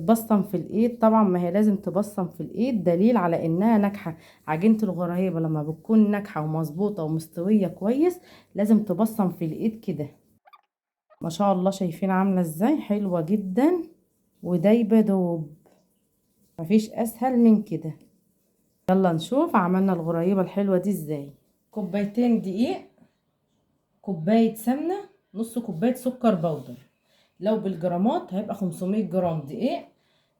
بتبصم في الايد، طبعا ما هي لازم تبصم في الايد، دليل على انها ناجحة. عجينه الغريبة لما بتكون ناجحة ومظبوطه ومستويه كويس لازم تبصم في الايد كده. ما شاء الله شايفين عامله ازاي، حلوة جدا ودايبه دوب، مفيش اسهل من كده. يلا نشوف عملنا الغريبة الحلوة دي ازاي. كوبايتين دقيق، كوباية سمنه، نص كوباية سكر بودر. لو بالجرامات هيبقى 500 جرام دقيق،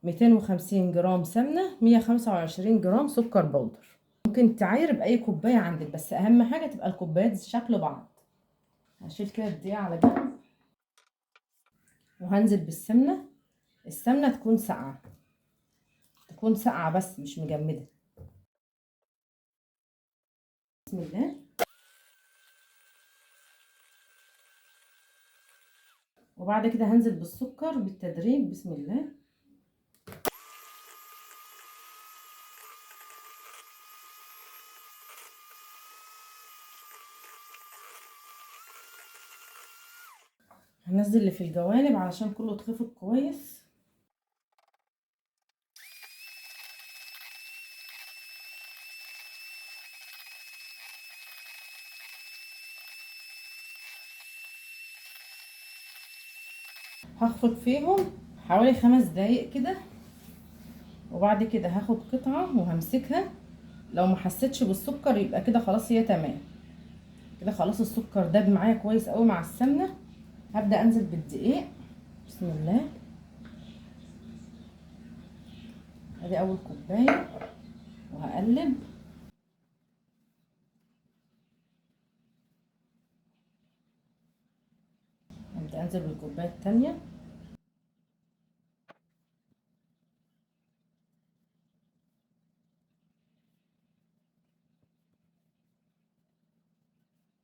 250 جرام سمنه، 125 جرام سكر بودر. ممكن تعاير باي كوباية عندك، بس اهم حاجة تبقى الكوبايات شكل بعض. هشيل كده الدقيق على جنب وهنزل بالسمنه. السمنة تكون ساقعه، تكون ساقعه بس مش مجمده. بسم الله. وبعد كده هنزل بالسكر بالتدريج. بسم الله. هنزل اللي في الجوانب علشان كله يتخفض كويس. هخفض فيهم حوالي 5 دقايق كده، وبعد كده هاخد قطعة وهمسكها. لو ما حسيتش بالسكر يبقى كده خلاص هي تمام كده، خلاص السكر داب معايا كويس قوي مع السمنة. هبدأ انزل بالدقيق. بسم الله. ادي اول كوباية وهقلب. هبدأ انزل بالكوباية التانية.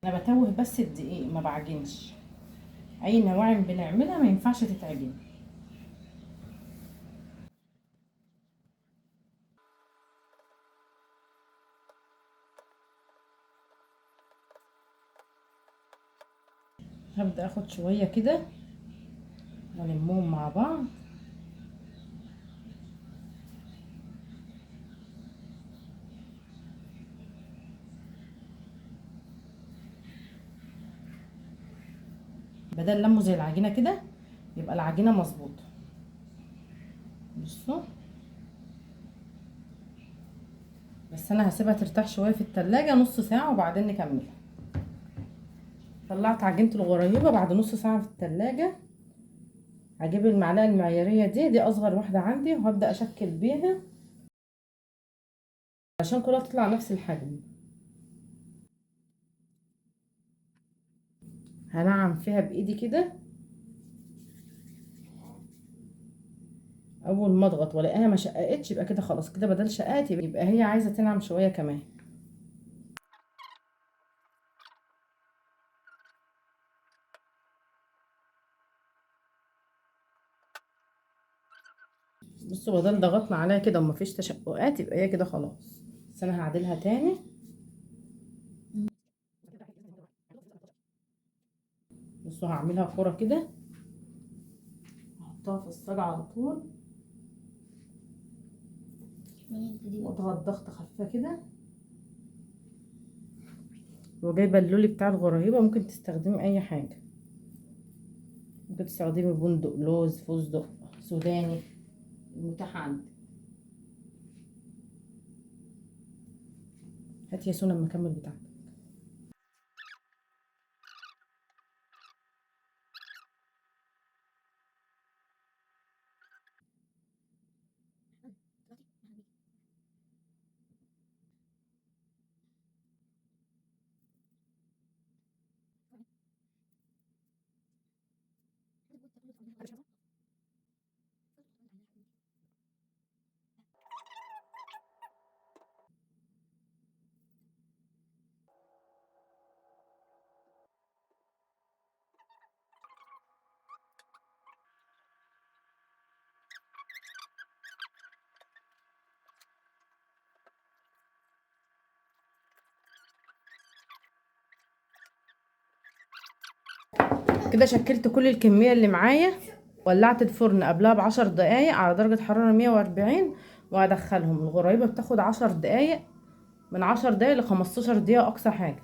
انا بتوه بس الدقيق، ما بعجنش. اي نواعم بنعملها ما ينفعش تتعجن. هبدأ اخد شوية كده والمهم مع بعض. بدل لمه زي العجينة كده يبقى العجينة مظبوطة. بصوا بس انا هسيبها ترتاح شوية في التلاجة نص ساعة وبعدين نكملها. طلعت عجينه الغريبة بعد نص ساعة في التلاجة. هجيب المعلقة المعياريه دي اصغر واحدة عندي، وهبدا اشكل بيها عشان كلها تطلع نفس الحجم. هنعم فيها بايدي كده، اول ما اضغط والاقيها ما شققتش يبقى كده خلاص، كده بدل شققت يبقى هي عايزه تنعم شوية كمان. بصوا بدل ضغطنا عليها كده ومفيش تشققات يبقى هي كده خلاص. بس انا هعدلها تاني. بصوا هعملها كرة كده، احطها في الصاج على طول واضغط ضغطه خفيفة كده. وجايبه اللولي بتاع الغريبة، ممكن تستخدمي اي حاجة، ممكن تستخدمي بندق، لوز، فستق، سوداني، المتاح عندك. هاتي يا سونا اما اكمل بتاعتك. كده شكلت كل الكمية اللي معايا. ولعت الفرن قبلها ب10 دقايق على درجة حرارة 140 وهدخلهم. الغريبة بتاخد 10 دقايق، من 10 دقايق ل15 دقيقة اقصى حاجة.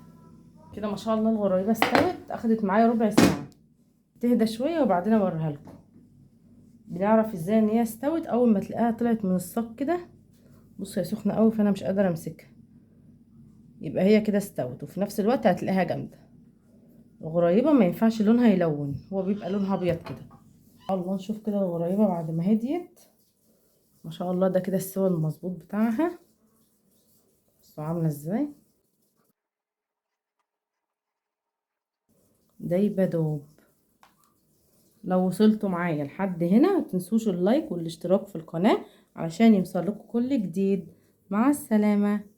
كده ما شاء الله الغريبة استوت، اخدت معايا ربع ساعة. تهدى شوية وبعدين اوريها لكم. بنعرف ازاي ان هي استوت؟ اول ما تلاقيها طلعت من الصاج كده. بصوا هي سخنة قوي فانا مش قادرة امسكها، يبقى هي كده استوت. وفي نفس الوقت هتلاقيها جامدة. الغريبة ما ينفعش لونها يلون، هو بيبقى لونها ابيض كده. الله، نشوف كده الغريبة بعد ما هديت. ما شاء الله ده كده السوى المظبوط بتاعها. بصوا عاملة ازاي، دايبة دوب. لو وصلتوا معايا لحد هنا متنسوش اللايك والاشتراك في القناة علشان يوصلكوا كل جديد. مع السلامة.